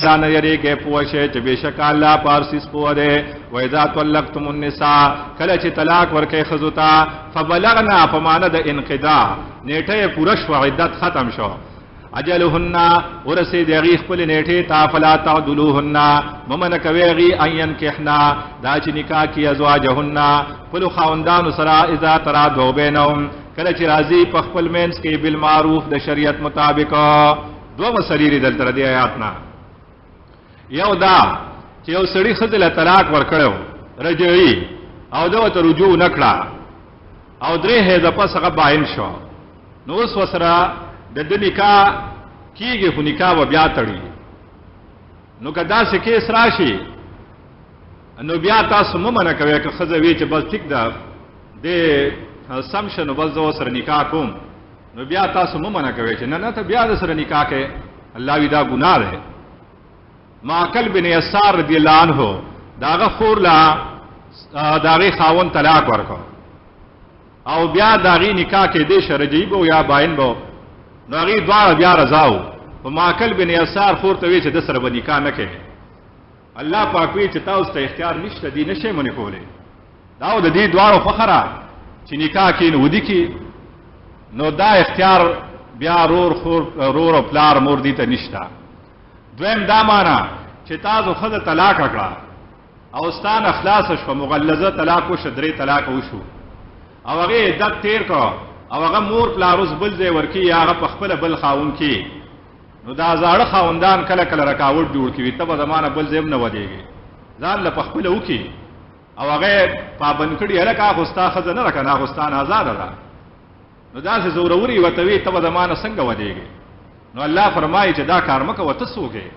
دا نه یریږئ، پوه شئ چې بېشکه الله په هر څیز پوه دی. واذا طلقتم النساء، کله چې طلاق ورکوئ ښځو ته، فبلغنا په معنی د انقضاء، نیټه یې پوره شوه، عدت ختم شو، اجلهن ورسېدې هغې خپلې نیټې ته، فلا تعدلوهن مه منع کوئ هغې ان ینکحنا دا چې نکاح کړي ازواجهن خپلو خاوندانو سره، اذا تراضوا بینهم کله چې راځي په خپل منځ کې بالمعروف د شریعت مطابق. دوه مسلې دي دلته د دې آیات نه. یو دا چې یو سړي ښځې له طلاق ورکړی رجعي او ده ورته رجوع نه کړه او درې حیضه پس هغه باین شو، نو اوس ورسره د ده نکاح کېږي خو نکاح به بیا تړي. نو که داسې کیس راشي نو بیا تاسو مه منع کوئ، که ښځه وي چې بس ټیک ده دې سم شه نو بس زه ورسره نکاح کوم، نو بیا تاسو مه منع کوئ چې نه نه ته بیا د سره نکاح کوې. الله وي دا ګناه ده. معقل بن یسار رضی الله عنه داغه خور لا داغه خاون طلاق ورکړ او بیا داغه نکاح کې دې شرجی بو یا باین بو، نو هغه دواړه بیا رضاو. په معقل بن یسار خور ته وی چې د سره به نکاح نه کوي. الله پاک وی چې تاسو ته اختیار نشته، دی نشي منې کولی. دا د دې دواړو فخره چې نکاح کې نو ودی کې، نو دا اختیار بیا رور خور رور او پلار مور دي ته نشته. دویم دا معنا چې تاسو ښځه طلاق کړه او ستا نه خلاصه شوه، مغلظه طلاق وشو، درې طلاق وشو او هغې عدت تېر کړ او هغه مور پلار اوس بل ځای ورکي یا هغه په خپله بل خاوند کې، نو دا زاړه خاوندان کله کله رکاوټ جوړ کړي، ته به زما نه بل ځای هم نه ودېږې، ځان له په خپله وکړي او هغه پابند کړي، هلکه خو ستا ښځه نه ده که نه، خو ستا نه ازاده ده. نو داسې زوروري ورته وي ته به زما نه څنګه ودېږې؟ نو الله فرمایي چې دا کار مه کوه، ته څوک یې؟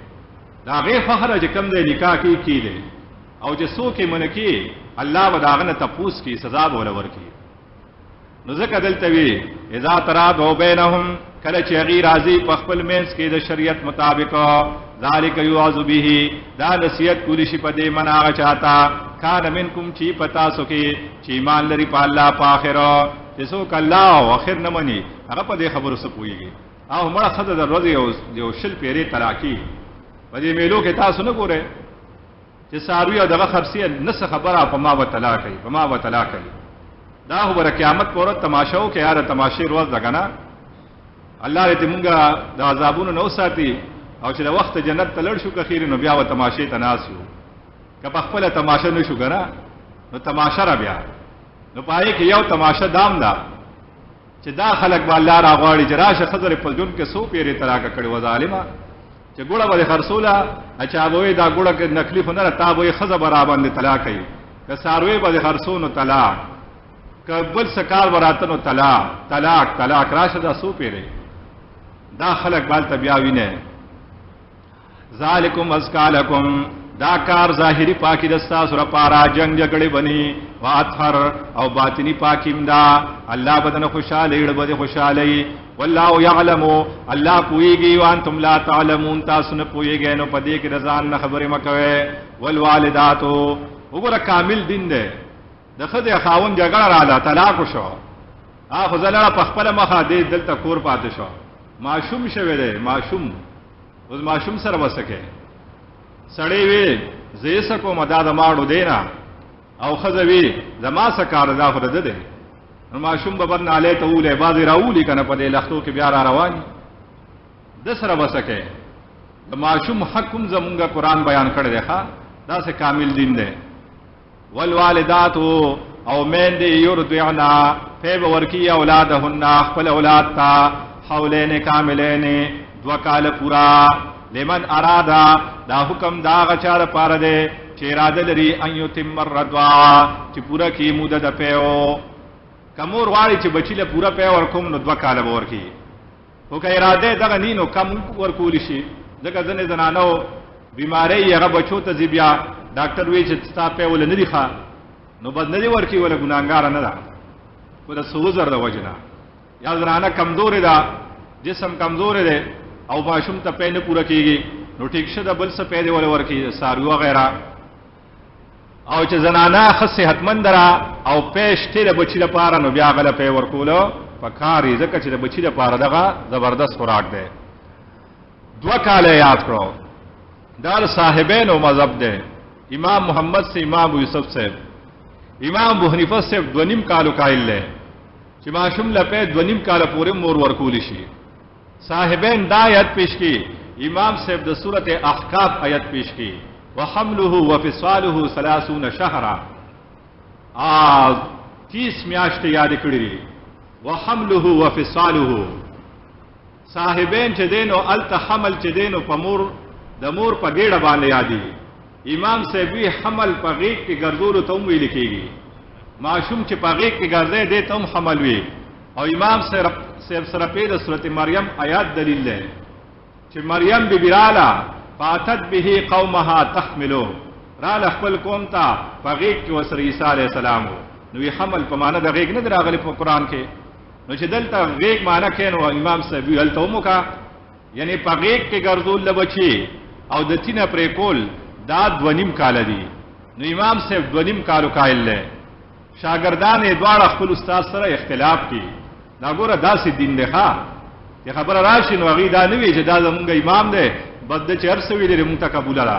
د هغې فخره چې کوم ځای نکاح کوي کی دی، او چې څوک یې منع کړي الله به د هغه نه تپوس کړي، سزا به ورله ورکړي. نو ځکه دلته وي اذا تراضوا بینهم، کله چې هغوی راځي په خپل منځ کې د شریعت مطابق، ذلک یوعظ به، دا نصیحت کولی شي په دې منع هغه چاته، کان منکم چې په تاسو کې چې ایمان لري په الله په آخر، چې څوک الله او آخر نه مني هغه په دې خبرو څه پوهېږي؟ او مړه ښځه د ورځې یو 20 پیرې طلاقي په دې میلو کې تاسو نه ګورئ چې څاروي او دغه خرڅي نه څه خبره، په ما به طلاق کوي، په ما به طلاق کوي. دا خو به د قیامت په ورځ تماشه وکړي، یاره تماشې ورځ ده که نه؟ الله دې مونږ د عذابونو نه وساتي او چې د وخت جنت ته لړ شو که خیر نو بیا به تماشې ته ناست یو، که په خپله تماشه نه شو که نه نو تماشه را بیا. نو په هغې کې یو تماشه دام ده چې دا خلک به الله راغواړي چې راشه ښځه دې په ژوند کې څو پیرې طلاقه کړې وه ظالمه، چې ګوړه به دې خرڅوله، چا به وایي دا ګوړه کې نکلي خو نه ده، تا به وایي ښځه به راباندې طلاق کوي، که څاروی به دې خرڅو نو طلاق، که بل څه کار به راته نو طلاق طلاق طلاق، راشه دا څو پیرې. دا خلک به هلته بیا وینئ. ذالکم ازکا لکم، دا کار ظاهری پاکی د ستاسو لپاره جنگ جګړې بني، واطهر او باطنی پاکیم دا، الله بدن خوشاله یړ بده خوشاله. والله یعلم، الله پوهیږي، وانتم لا تعلمون، تاسو نه پوهیږئ، نو په دې کې د ځان نه خبرې مه کوئ. والوالدات، وګوره کامل دین دی، د ښځې خاوند جګړه راله طلاق وشو، خو زه لړه په خپله مخه دې دلته کور پاتې شو، ماشوم شوی دی، ماشوم اوس ماشوم سره به څه کوې؟ سړی وي زه یې څه کوم، دا د ماړو دی نه، او ښځه وي زما څه کار دا خو د ده دی. نو ماشوم به بد نالۍ ته وولې، بعضې راولي که نه په دې لښتو کې بیا را روان وي، ده سره به څه کوې؟ د ماشوم حق هم زمونږ قرآن بیان کړی دی، ښه داسې کامل دین دی. والوالدات او میندې یرضعنا، پی به ورکي اولادهن خپل اولاد ته، حولین کاملین 2 کاله پورا، لمن ارادا، دا حکم دا هغه چا لپاره دی چې اراده لري ان یتم الرضاعه، چې پوره کړي موده د پیو. که مور غواړي چې بچي له پوره پی ورکوم نو 2 کاله به ورکړي، خو که اراده دغه نی نو کم ورکولی شي، ځکه ځینې زنانو بیمارۍ یې هغه بچو ته ځي، بیا ډاکټر وایي چې ستا پی وله نه دي ښه، نو بس نه دي ورکړي، وله ګناهګاره نه ده، خو د څه عذر د وجې نه، یا زنانه کمزورې ده، جسم کمزورې دی او ماشوم ته پی نه پوره کېږي، نو ټیک شه د بل څه پی دې وله ورکړي، څاروي وغیره. او چې زنانه ښه صحتمنده ده او پی شته د بچي لپاره، نو بیا هغه له پی ورکولو پکار وي، ځکه چې د بچي لپاره دغه زبردست خوراک دی. 2 کاله یاد کړو. دا صاحبینو مذهب دی، امام محمد سے امام یوسف صاحب، امام ابو حنیفه صاحب 2.5 کالو قائل دی چې ماشوم له پې 2.5 کاله پورې مور ورکول شي. صاحبین دا آیت پیش کی، امام صاحب د سورت احقاف آیت پیش کی، وحمله وفصاله 30 شهرا، 30 میاشتې یاد کړې دي. وحمله وفصاله، صاحبین چې دینو الته حمل چې دینو په مور د مور په ګېډه باندې یادي. امام صاحب وی حمل په غېږ کې ګرځولو ته هم ویل کېږي، ماشوم چې په غېږ کې ګرځي دې ته هم حمل وي. او امام صاحب سره پې د سورت مریم آیات دلیل دی چې مریم بی بی راله فاتت به قومها تحملو، راله خپل قوم ته په غېږ کې ورسره عیسی علیه السلام و. نو وی حمل په معنی د غېږ نه دی راغلی په قرآن کې، نو چې دلته غېږ معنی کوي نو امام صاحب وی هلته هم وکړه، یعنی په غېږ کې ګرځول له بچي او د تینه پرې کول دا 2.5 کاله دي. نو امام صاحب 2.5 کالو قایل دی. شاګردان یې دواړه خپل استاد سره اختلاف کوي. دا ګوره داسې دین دی ښه، چې خبره راشي نو هغوی دا نه وي چې دا زمونږ امام دی بس ده چې هر څه ویلي مونږ ته قبوله ده.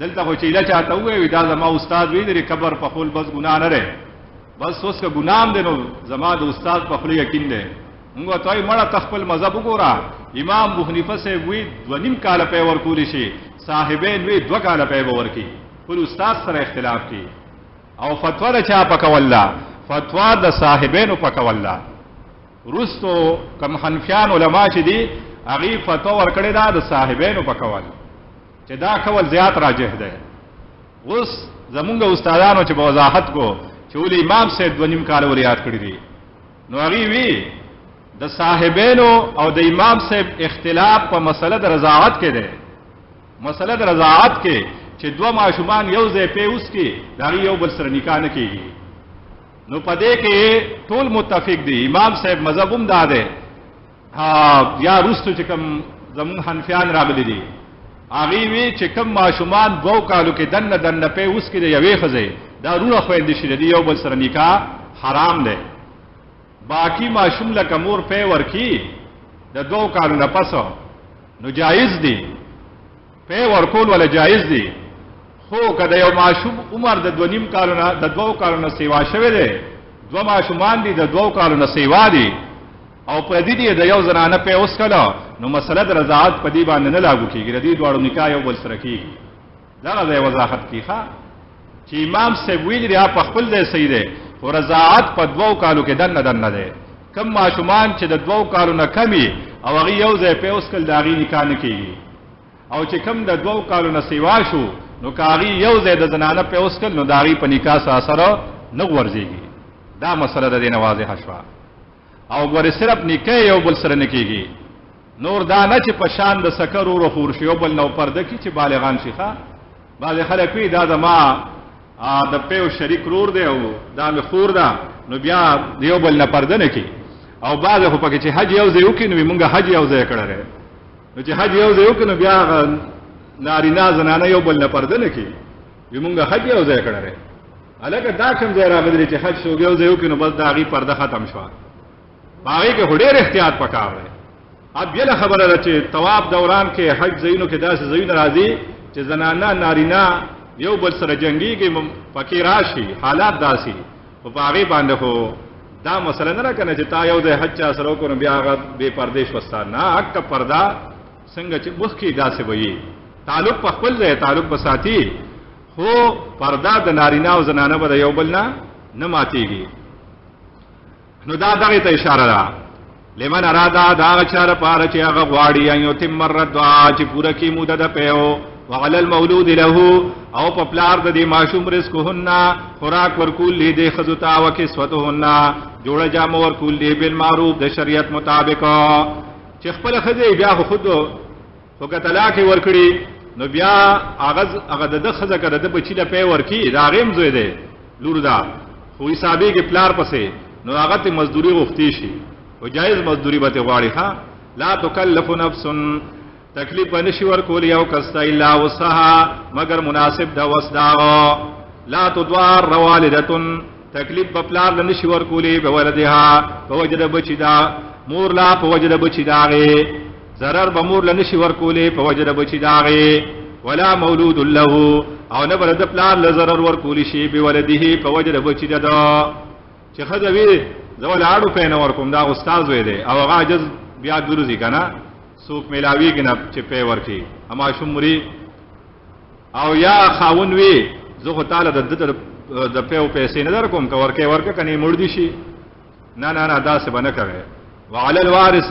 دلته خو چې ایله چاته ووایي دا زما استاد ویلي دی قبر په خول بس ګناه نه دی، بس اوس که ګناه هم دی نو زما د استاد په خوله یقین دی. مونږ ورته وایو مړه ته خپل مذهب وګوره. امام ابو حنیفه صاحب وی 2.5 کاله پی ورکولی شي، صاحبین وی 2 کاله پی به ورکړي، خپل استاد سره اختلاف کوي. او فتوا د چا په کول ده؟ فتوا د صاحبینو په کول ده. وروستو کوم حنفیان علما چې دي هغوی فتوا ورکړې ده د صاحبینو په کول، چې دا کول زیات راجح دی. اوس زمونږ استادانو چې به وضاحت کو چې ولې امام صاحب 2.5 کاله ولې یاد کړي دي، نو هغوی وی د صاحبینو او د امام صاحب اختلاف په مسله د رضاعت کې دی. مسله د رضاعت کې چې دوه ماشومان یو ځای پې وڅکي د هغوی یو بل سره نکاح نه کېږي. نو په دې کې ټول متفق دي، امام صاحب مذهب هم دا دی، یا وروستو چې کوم زمونږ حنفیان راغلي دي هغوی وی چې کوم ماشومان 2 کالو کې دننه دننه پې وڅکي د یوې ښځې، دا وروڼه خویندې شي، د دې یو بل سره نکاح حرام دی. باقی ماشوم لکه مور پې ورکي د 2 کالو نه پس نو جایز دی، پې ورکول ولا جایز دی. خو که د یو ماشوم عمر د 2.5 کالو نه د 2 کالو نه سیوا شوی دی، 2 ماشومان دي د 2 کالو نه سیوا دي او پردي دي د یو زنانه پې وڅکله، نو مسله د رضاعت په دې باندې نه لاګو کېږي، د دې دواړو نکاح یو بل سره کېږي. دغه ځای وضاحت کړي ښه، چې امام صاحب ویلي دی په خپل ځای صحیح دی، خو رضاعت په 2 کالو کې دننه دننه دی. کم ماشومان چې د 2 کالو نه کمي او هغوی یو ځای پې وڅکل د هغې نکاح نه کېږي، او چې کم د 2 کالو نه سیوا شو نو که هغوی یو ځای د زنانه پې وڅکل نو د هغوی په نکاح سره اثر نه غورځېږي. دا مسله د دې نه واضحه شوه. او ګورې صرف نکاح یو بل سره نه کېږي، نور دا نه چې په شان د سکر ورو خور شي یو بل نه پرده کړي چې بالغان شي. ښه بعضې خلک وي دا زما د پیو شریک رور دی او دا مې خور ده، نو بیا د یو بل نه پرده نه کړي. او بعضې خو پکې چې حج یو ځای وکړي نو مونږ حج یو ځای کړی دی، نو چې حج یو ځای وکړي نو بیا هغه نارینه زنانه یو بل نه پرده نه کړي، وي مونږ حج یو ځای کړی دی. هلکه دا کوم ځای راغلی چې حج څوک یو ځای وکړي نو بس د هغې پرده ختم شوه. په هغې کې خو ډېر احتیاط پکار دی. بېله خبره ده چې طواف دوران کې حج ځایونو کې داسې ځایونه راځي چې زنانه نارینه یو بل سره جنګېږي، پکې راشي حالات داسې، خو په هغې باندې خو دا مسله نه ده که نه چې تا یو ځای حج چا سره وکړو نو بیا هغه بې پردې شوه ستا. نه، هکه پرده څنګه چې مخکې داسې به وي، تعلق په خپل ځای تعلق به ساتي، خو پرده د نارینه او زنانه به د یو بل نه نه ماتېږي. نو دا دغې ته اشاره ده. لمن اراده دا هغه چا لپاره چې هغه غواړي ان یتم الرضاعة چې پوره کړي موده د پیو، وعلى المولود له او په پلار د دې ماشوم رزقهن خوراک ورکول دي دې ښځو ته، وکسوتهن جوړه جامه ورکول دي بالمعروف د شریعت مطابق. چې خپله ښځه بیا خو خود خو که طلاق یې ورکړي نو بیا هغه د ده ښځه که د ده بچي له پی ورکړي، د هغې هم زوی دی لور ده، خو حسابېږي پلار پسې، نو هغه ته مزدوري غوښتی شي، خو جایز مزدوري به ترې غواړي. ښه لا تکلف نفس تکلیف به نشي ورکول یو کس ته الا وسعها مګر مناسب د وس د هغه. لا تضار والدة تکلیف به پلار له نشي ورکولی بولدها په وجه د بچي دا مور لا په وجه د بچي د هغې، ضرر به مور له نشي ورکولی په وجه د بچي د هغې. ولا مولود له او نه بر د پلار له ضرر ورکول شي بولده په وجه د بچی ده چې ښځه وي زه ولا اړو پې نه ورکوم، دا استاد وی دی او هغه عجز بیا ګرځي که نه، څوک میلاویږي نه چې پې ورکړي، ماشوم مري. او یا خاوند وي زه خو تاله د ده د پیو پیسې نه درکوم، که ورکې ورکه که نه مړ دي شي، نه نه نه داسې به نه کوې. وعلى الوارث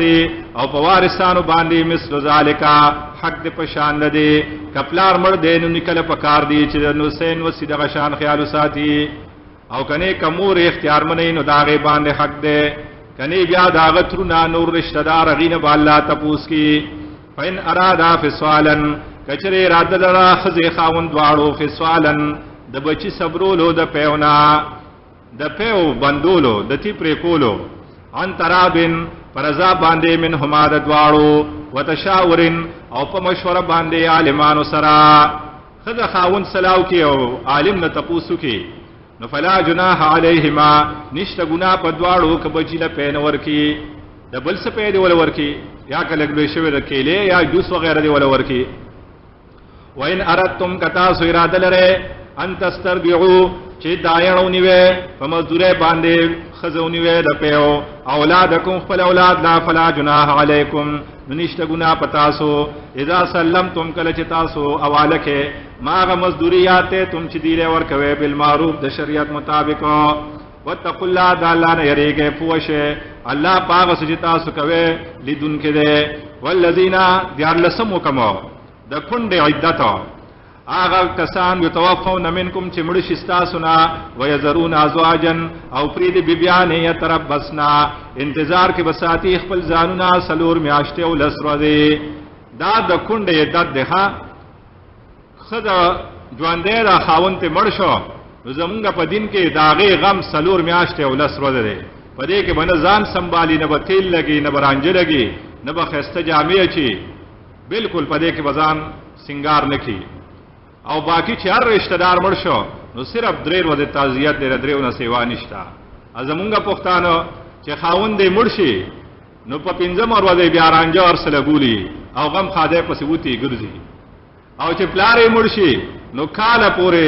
او په وارثانو باندې مثل ذالک حق د په شان نه دی، که پلار مړ دی نو نیکه له پکار دی چې د نوسین وسي دغه شان خیال وساتي، او کنې که مور اختیار منئ نو د هغې باندې حق دی، کنې بیا د هغه ترونه نور رشته دار هغې نه به الله تپوس کړي. فإن ارادا فصالا کچرې اراده لره ښځې خاوند دواړو فصالا د بچي صبرولو د پیو نه، د پیو بندولو د تی پرې کولو، عن ترابن پرزا باندې منهما د دواړو، وتشاور او په مشوره باندې عالمانو سره، ښځه خاوند سلاو کې او عالم نه تپوس وکړي، نو فلا جناح علیهما نشته ګناه په دواړو که بچي له پی نه ورکړي، د بل څه پی دې وله ورکړي، یا که لږ لوی شوی د کیلې یا جوس وغیره دې وله ورکړي. وإن اردتم که تاسو اراده لرئ ان تسترضعو چې دایڼ ونیوئ په مزدورۍ باندې ښځه ونیوئ د پیو اولادکم خپل اولاد لا فلا جناح علیکم نو نشته ګناه په تاسو اذا سلمتم کله چې تاسو حواله کړئ ما هغه مزدوري یاتې تم چې دی له ورکوئ بالمعروف د شریعت مطابق. واتقوا الله د الله نه یریږئ، پوه شئ الله په هغه څه چې تاسو کوئ لیدونکی دی. والذین دیارلسم حکم د کونډې عدت، هغه کسان یتوفون منکم چې مړه شي ستاسو نه، ویذرون ازواجا او پرېږدي بیبیانې یتربصنا انتظار کې به ساتي خپل ځانونه څلور میاشتې او لس ورځې. دا د کونډې عدت دی. ښه ښځه ژوندی ده، خاوند ترې مړ شو، نو زمونږ په دین کې د هغې غم څلور میاشتې او لس ورځې دی. په دې کې به نه ځان سنبالي، نه به تیل لګي، نه به رانجه لګي، نه به ښایسته جامې اچي، بالکل په دې کې به ځان سنګار نه کړي. او باقي چې هر رشته دار مړ شو نو صرف درې ورځې تعزیت دی، د درېو نه سیوا نشته. زمونږ پښتانه چې خاوند یې مړ شي نو په پنځمه ورځ یې بیا رانجه ورسره لګولي او غم ښادی پسې وتي ګرځي. او چې پلار یې مړ شي نو کاله پورې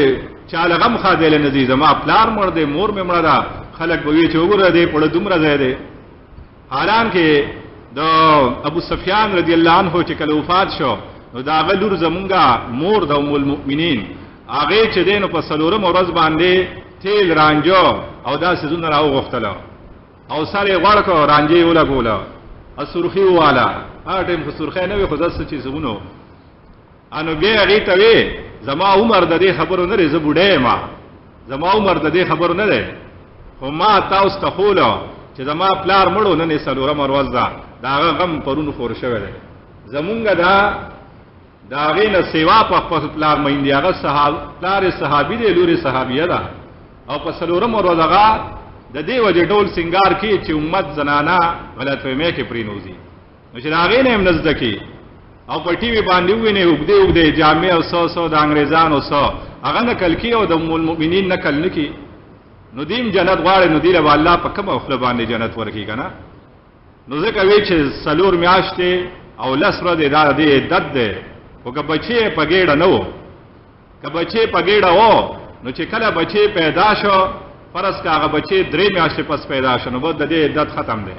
چا له غم ښادی له نه ځي، زما پلار مړ دی، مور مې مړه ده، خلک به وایي چې وګوره دی پړه دومره ځای دی. حالان کې د ابو سفیان رضی الله عنه چې کله وفات شو نو د هغه لور زمونږه مور د ام المؤمنین هغې چې دی نو په څلورمه ورځ باندې تیل رانجه او دا څیزونه راوغوښتله او سر یې غوړ کړ، رانجه یې ولګوله او سرخي وواله. هغه ټایم خو سرخی نه وي خو داسې څیزونه. انو بیا هغې ته وی زما عمر د دې خبرو نه دی، زه بوډی یم، زما عمر د دې خبرو نه دی، خو ما تاسو ته ښوله چې زما پلار مړ و، نن یې څلورمه ورځ ده، د هغه غم پرون خور شوی دی. زمونږ دا د هغې نه سیوا په خپل پلار مین دی، هغه پلار یې صحابي دی، لور یې صحابیه ده، او په څلورمه ورځ هغه د دې وجې ډول سنګار کوي چې امت زنانه غلط فهمۍ کې پرېنوځي. نو چې د هغې نه یې هم نه زده کړي او په ټي وي باندې ووینې اوږدې اوږدې جامې او څه څه د انګریزانو څه هغه نقل کړي او د ام المؤمنین نقل نه کړي، نو دیم جنت غواړي، نو دی له به الله په کومه خوله باندې جنت ورکړي که نه؟ نو ځکه وی چې څلور میاشتې او لس ورځې دا د دې عدت دی. خو که بچی یې په ګېډه نه و، که بچی په ګېډه و نو چې کله بچی پیدا شو، فرض که هغه بچی درې میاشتې پس پیدا شو نو بس د دې عدت ختم دی.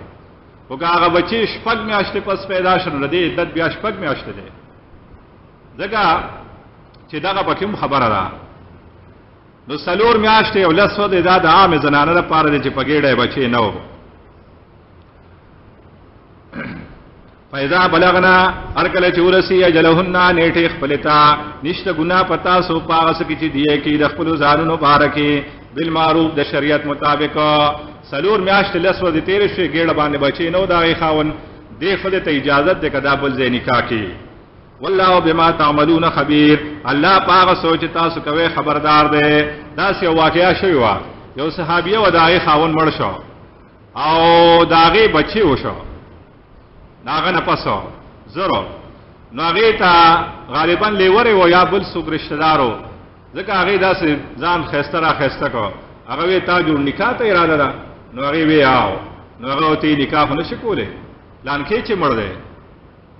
خو که هغه بچی شپږ میاشتې پس پیدا شو نو د دې عدت بیا شپږ میاشتې دی، ځکه چې دغه پکې هم خبره ده. نو څلور میاشتې او لس ورځې دا د عامې زنانه لپاره دی چې په ګېډه یې بچی نه و. فاذا بلغنا هر کله چې ورسي اجلهن نیټې خپلې ته، نشته ګناه په تاسو په هغه څه کې چې دی کې د خپلو ځانونو باره کې بالمعروف د شریعت مطابق. څلور میاشتې لس ورځې تېرې شوې، ګېډه باندې بچی نه و د هغې خاوند، دې ښځې ته اجازت دی که دا بل ځای نکاح کړي. والله بما تعملون خبیر، الله په هغه څه چې تاسو کوئ خبردار دی. داسې یو واقعه شوې وه، یو صحابیه وه، د هغې خاوند مړ شو او د هغې بچی وشو، د هغه نه پس زرو، نو هغې ته غالبا لیورې و یا بل څوک رشته دار و، ځکه هغې داسې ځان ښایسته را ښایسته کړ. هغه وی تا جوړ نکاح ته اراده ده؟ نو هغې وی آو. نو هغه ورته نکاح خو نه شي کولی، پلانکی چې مړ دی.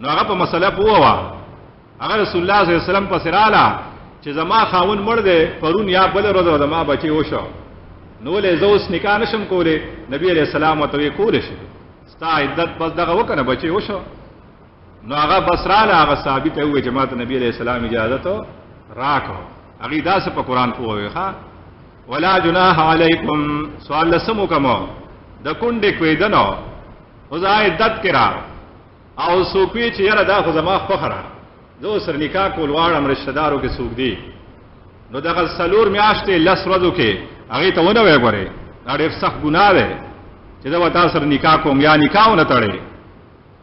نو هغه په مسله پوه وه. هغه رسول الله صلی الله علیه وسلم پسې راله چې زما خاوند مړ دی، پرون یا بله ورځ زما بچی وشو، نو ولې زه اوس نکاح نشم کولی؟ نبی علیه السلام ورته ویې کولی شي، ستا عدت بس دغه وکړه نه بچی وشو. نو هغه بس راله، هغه صحابي ته وویل چې ما ته نبی علیه السلام اجازه راکړه. هغې داسې په قرآن پوه وي. ښه، ولا جناح علیکم. سوال لسم وکړم د کونډې کوېدنو اوس عدت کې را او څوک وي چې یاره دا خو زما خوښه ده، زه اوس سره نکاح کول غواړم، رشته دارو کې څوک دي، نو دغه څلور میاشتې لس ورځو کې هغې ته ونه وایې ګورې دا ډېر سخت ګناه دی چې زه به تا سره نکاح کوم، یا نکاح ونه تړې.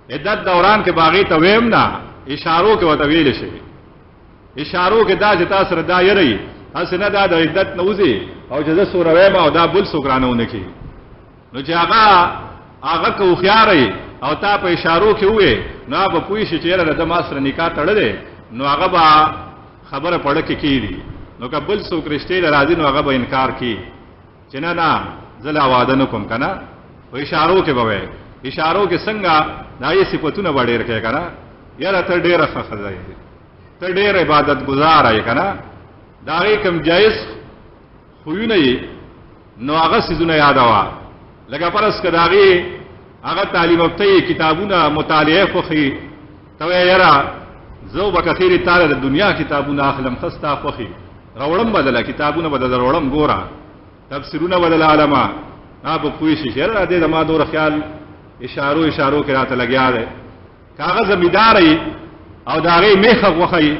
عدت دوران کې به هغې ته ویم نه، اشارو کې ورته ویلی شي، اشارو کې دا چې تا سره دا یره وي، هسې نه دا د عدت نه وځي او چې زه څومره وایم او دا بل څوک رانه ونه کړي. نو چې هغه که هوښیار وي او تا په اشارو کې ووایې، نو هغه به پوه شي چې یاره د ده ما سره نکاح تړلی، نو هغه به خبره په اړه کې کېږي. نو که بل څوک رشتې له راځي نو هغه به انکار کوي چې نه نه زه لا واده نه کوم که نه. په اشارو کې به وایې، اشارو کې څنګه د هغې صفتونه به ډېر کوې که نه، یاره ته ډېره ښه ښځه یې، ته ډېر عبادت ګزاره یې که نه، د هغې کوم جایز خویونه یې نو هغه څیزونه یادوه. لکه فرض که د هغې هغه تعلیم یافته یې، کتابونه مطالعه خوښي، ته وایې یاره زه به که خېرې تا له د دنیا کتابونه اخلم، ښه ستا خوښي راوړم به دله، کتابونه به دله راوړم، ګوره تفسیرونه به دله علمه. هغه به پوه شي چې یاره دې زما دومره خیال اشارو اشارو کې راته لګیا دی. که هغه زمیندار وي او د هغې میخه غوښه وي،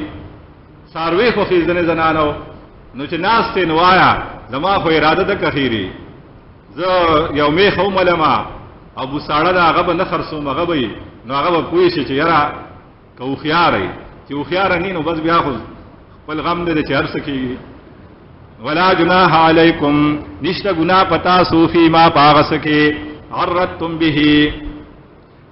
څاروی خوښي ځینې زنانو، نو چې ناست یې نو وایه زما خو اراده ده که خیري زه یو میخه وملمه او بوساړه ده هغه به نه خرڅوم، هغه به وي، نو هغه به پوه شي چې یاره که هوښیار وي، چې هوښیاره نه نو بس بیا خو خپل غم دی چې هر څه کېږي. ولا جناح علیکم، نشته ګناه په تاسو فیما په هغه څه کې عرضتم به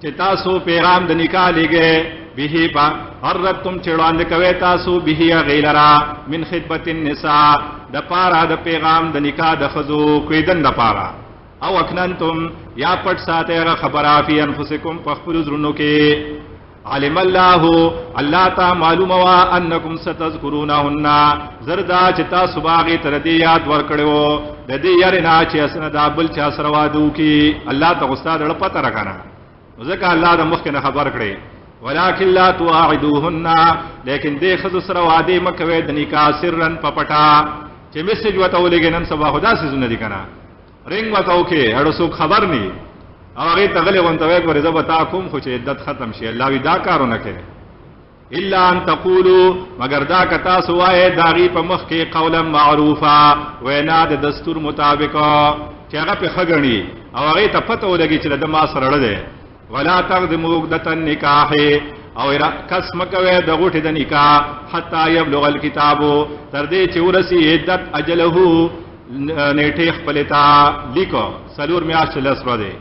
چې تاسو پیغام د نکاح لېږئ، به په عرضتم چې وړاندې کوئ تاسو به هغې لره من خدمت النساء د پاره د پیغام د نکاح د ښځو کوېدن دپاره، او اکننتم یا پټ ساتئ هغه خبره فی انفسکم په خپلو زړونو کې. علم الله، الله ته معلومه وه انکم ستذکرونهن، زر دا چې تاسو به هغې ته د دې یاد ورکړی و، د دې یارې نه چې هسې نه دا بل چا سره واده وکړي، الله ته خو ستا د زړه پته ده که نه، ځکه الله د مخکې نه خبر کړی. ولکن لا تواعدوهن، لیکن دې ښځو سره وعدې مه کوئ د نکاح سرا په پټه، چې میسج ورته ولېږئ. نن سبا خو داسې څیزونه دي که نه، رینګ ورته وکړې اړو څوک خبر نه او هغې ته غلې غونته وایې ګورې زه به تا کوم خو چې عدت ختم شي. الله وایي دا کارونه کوي. الا ان تقولو، مګر دا که تاسو وایې د هغې په مخ کې قولا معروفا، وینا د دستور مطابق چې هغه پرې ښه ګڼي او هغې ته پته ولګي چې د ده ما سره اړه دی. ولا تقدموا عقدة النکاح، او کس مه کوئ د غوټې د نکاح حتی یبلغ الکتاب، تر دې چې ورسي عدت اجله نیټې خپلې ته. لیکو څلور میاشتې لس ورځې.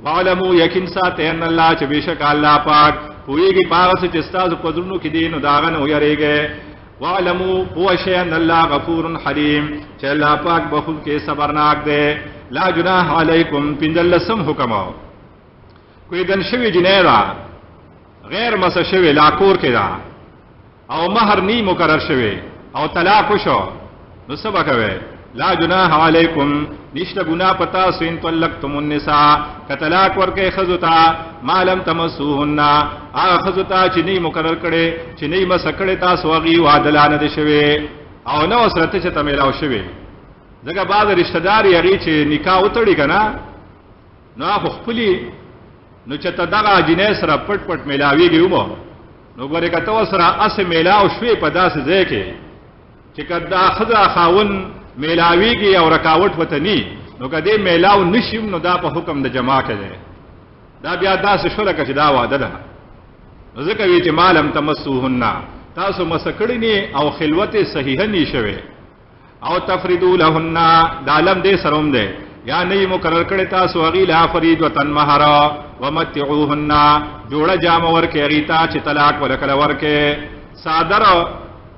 واعلموا، یقین ساتئ ان الله چې بېشکه الله پاک پوهېږي په هغه څه چې ستاسو په زړونو کې دي، نو د هغه نه ویرېږئ. واعلموا، پوه شئ ان الله غفور حلیم، چې الله پاک بخښونکی صبرناک دی. لا جناح علیکم، پنځلسم حکم، کویدن شوې جنۍ ده، غیر مسه شوې، لا کور کې ده او مهر نی مقرر شوی او طلاق وشو، نو څه به کوئ؟ لا جناح علیکم، نشته ګناه په تاسو ان طلقتم النساء، که طلاق ورکړئ ښځو ته ما لم تمسوهن، هغه ښځو ته چې نه مقرر کړي، چې نه مسه کړې تاسو هغې واده لا نه دی شوی او نه ورسره ته چې ته میلاو شوی. ځکه بعض رشته دار یې هغې چې نکاح وتړي که نه، نو هغه خو خپلي، نو چې ته دغه جینۍ سره پټ پټ میلاویږي ومو، نو ګورې که ته ورسره هسې میلاو شوې په داسې ځای کې چې که دا ښځه خاوند میلاویږي او رکاوټ ورته نی، نو که دې میلاو نشي نو دا په حکم د جماع کې دی، دا بیا داسې شو لکه چې دا واده ده. نو ځکه وی چې ما لم تمسوهن، تاسو مسه کړي نی او خلوت صحیحه نی شوی، او تفریدو لهن، دا لم دې سره هم دی، یا نه مقرر کړی تاسو هغې لا فریضة مهر، ومتعوهن، جوړه جامه ورکړئ هغې ته چې طلاق ورکړه ورکړئ، څادر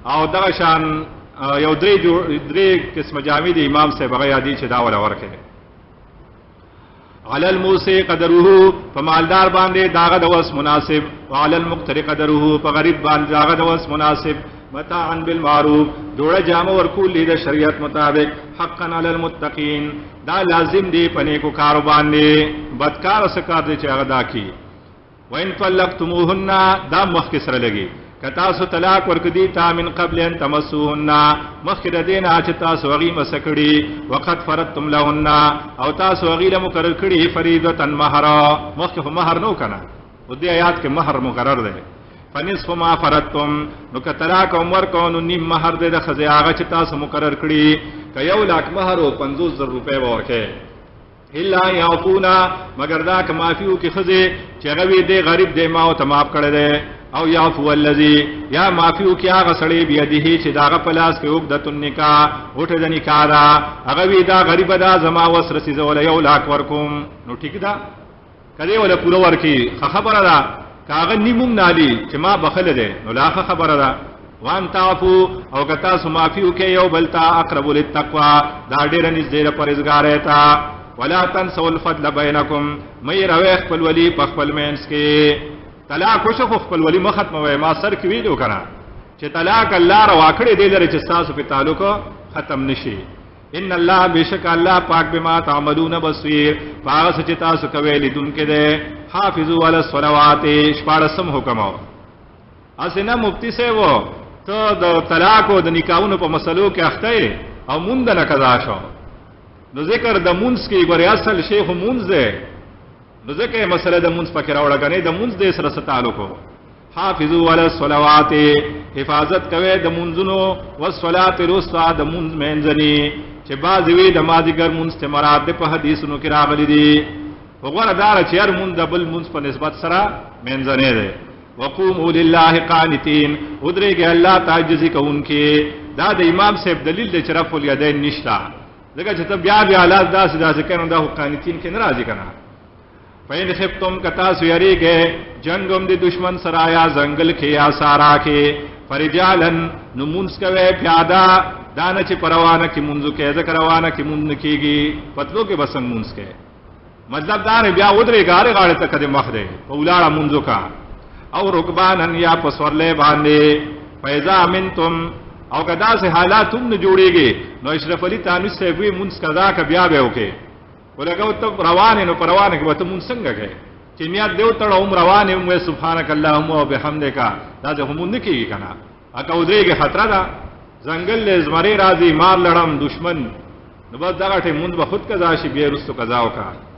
او دغه شان یو درې قسمه جامې دي امام صاحب هغه یادي چې دا وله ورکړئ. علی الموسی قدره، په مالدار باندې داغه د وس مناسب، وعلى المقتر قدره، په غریب باندې داغه د وس مناسب. متاعا بالمعروف، جوړه جامه ورکول دي د شریعت مطابق. حقا علی المتقین، دا لازم دی په نیکو کارو باندې، بدکار څه کار دی چې هغه دا کی. وان طلقتموهن، دا مخکې سره لګي، که تاسو طلاق ورکړي تا من قبل ان تمسوهن، مخکې د دې نه چې تاسو هغې مسه کړي، وقد فرضتم لهن، او تاسو هغې له مقرر کړي فریضة مهر، مخکې خو مهر نو که نه، خو دې آیات کې مهر مقرر دی. فنصف ما فرضتم، نو که طلاق هم ورکړو نو نیم مهر دی د ښځې هغه چې تاسو مقرر کړي. که 1 لاک مهر و، 50,000 روپۍ به ورکړئ. الا یعفونا، مگر دا که معافي وکړي ښځې چې هغه وي دی غریب دی، ما ورته معاف کړی دی. او یعفو الذي، یا معافي وکړي هغه سړی بیده چې د هغه په لاس کې عقدة النکاح، غوټه د نکاح ده، هغه وي دا غریبه ده، زما وس رسي، زه وله 1 لاک ورکوم، نو ټیک ده. که دی وله پوره ورکړي ښه خبره ده، که هغه نیم هم نالي چې ما بخښلی دی نو لا ښه خبره ده. وان تعفو، او که تاسو معافي وکړئ یو بل ته، اقرب للتقوا، دا ډېره نږدې ده پرهېزګارۍ ته. ولا تنسوا الفضل بینکم، مه هېروئ خپلولي په خپل منځ کې. طلاق وشو خو خپلولي مه ختموئ. ما سر کې ویلو که نه چې طلاق الله روا کړی دی لري چې ستاسو په تعلق ختم نشي. ان الله، بشک الله پاک، بما تعملون بصیر، هغه څه چې تاسو کوئ لیدونکی دی. حافظوا علی الصلوات، شپاړسم حکم. اسنه مفتی صاحب ته د طلاق او د نکاحونو په مسلو کې اخته او مونږ نه قضا شو، نو ذکر د مونږ کې ګورې اصل شیخ مونږ دی، نو ځکه مسله د مونږ پکې راوړه، کنه د مونږ دې سره څه تعلق هو. حافظوا علی الصلوات، حفاظت کوي د مونږونو، والصلاه الوسطى، د مونږ منځني، چې بعض وی د مازیګر مونږ ته مراد په حدیثونو کې راغلي دي. وګوره دار چې هر مونږ د بل مونږ په نسبت سره منځني دی. وقوموا لله قانتين، ودرېږئ الله ته عاجزي کوونکي. دا د امام صاحب دلیل دی چې رفع الیدین نشته، ځکه چې ته بیا بیا لاس داسې داسې کوې نو دا خو قانتین کې نه راځي که نه. فین خفتم، که تاسو یریږئ جنګ هم د دشمن سره یا ځنګل کې یا سارا کې، فرجالا، نو مونځ کوئ پیاده. دا نه چې په روانه کې مونځ وکړئ، ځکه روانه کې مونځ نه کېږي، په تلو کې به څنګه مونځ کوې؟ مطلب دا نه بیا ودرېږه، هرې غاړې ته که دې مخ دی په ولاړه مونځ وکړه. او رکبانا، یا په سورلۍ باندې. فاذا امنتم، او که داسې حالات هم نه جوړېږي نو اشرف علي تانوي صاحب وي مونځ قضا که بیا به وکړې. ولګو ته روان نو پروانه کې به ته مونځ څنګه کوې چې نیت دی وتړه هم روان هم وې سبحانك اللهم وبحمدک، دا ځه هم نه کېږي که نه. اکه ودرېږي خطر ده، ځنګل له زمری راځي، مار لړم دشمن، نو بس دغه ټیم مونځ به خود قضا شي، بیا وروسته قضا وکړه.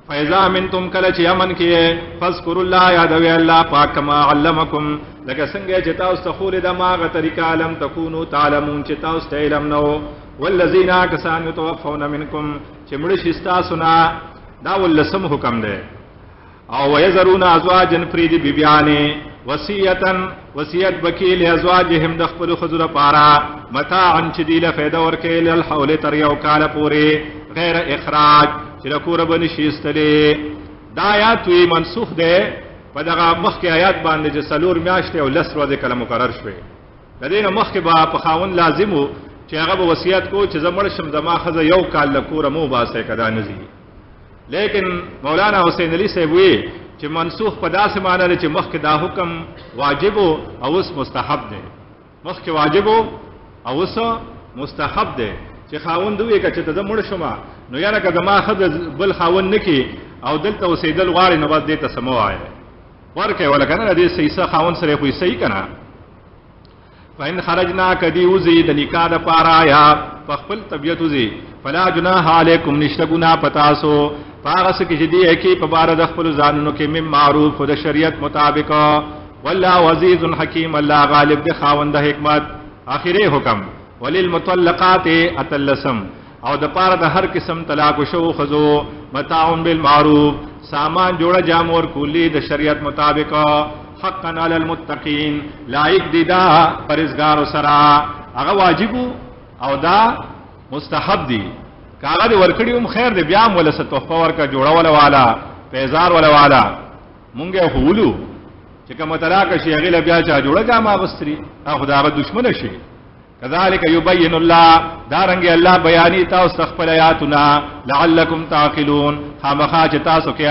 فاذا امنتم، کله چې امن کې، فاذكروا الله، یادوي الله پاک، کما علمکم، لکه څنګه چې تاسو ته ښوولې ده ما هغه طریقه، لم تکونو تعلمون، چې تاسو ته علم نه و. والذین، کسان، یتوفون منکم، چې مړه شي ستاسو نه، دا ولسم حکم دی. او ويذرون ازواجا، پرېږدي بیبیانې، وصیتا، وصیت بکی، لازواجهم، د خپل ښځو لپاره، متاعا، چې دوی له فایده ورکوي، الحول، تر یو کاله پورې، غیر اخراج، چې له کوره به نشي ایستلی. دا آیات وی منسوخ دی په دغه مخکې آیات باندې چې 4 میاشتې او 10 ورځې کله مقرر شوې. د دې نه مخکې به په خاوند لازم و چې هغه به وصیت کو چې زه مړ شم، زما ښځه یو کال له کوره مه وباسئ که دا نه ځي. لیکن مولانا حسین علي صاحب وی چې منسوخ په داسې معنی دی چې مخکې دا حکم واجب او اوس مستحب دی. مخکې واجب او اوس مستحب دی چې خاوند وی که چې ته زه مړ شم نو یاره که زما ښځه بل خاوند نه کی او دلته اوسېدل غواړي نو بس دې ته څه مه وایه، ورکوې وله که نه، دې صحیح خاوند سره خو یې صحیح که نه. فإن خرجنا، کدی وزي د نکاح د پاره یا په خپل طبیعت وزي، فلا جناح علیکم، نشته ګنا پتاسو پاغه څه کې چې دی کې په بار د خپل ځانونو کې، من معروف، خو د شریعت مطابق. والله عزیز حکیم، الله غالب د خاوند حکمت. اخیری حکم وللمطلقات، اتلسم، او د پاره د هر قسم طلاق شو ښځو، متاع بالمعروف، سامان جوړه جامه ورکولی د شریعت مطابق، حقا علی المتقین، لایق دی دا پرهیزګار سره. هغه واجب او دا مستحب دی. کاغه دی ورکړي هم خیر دی، بیا هم ولا څه تحفه ورکا، جوړه ولا والا پیزار ولا والا. مونږه خو ولو چې کوم طلاق شي هغه بیا چا جوړه جامه اغستري، هغه دا دشمن شي. کذالک یبین الله، دارنګ الله بیانی تاسو خپل آیاتنا، لعلکم تعقلون، خامخا چې تاسو کې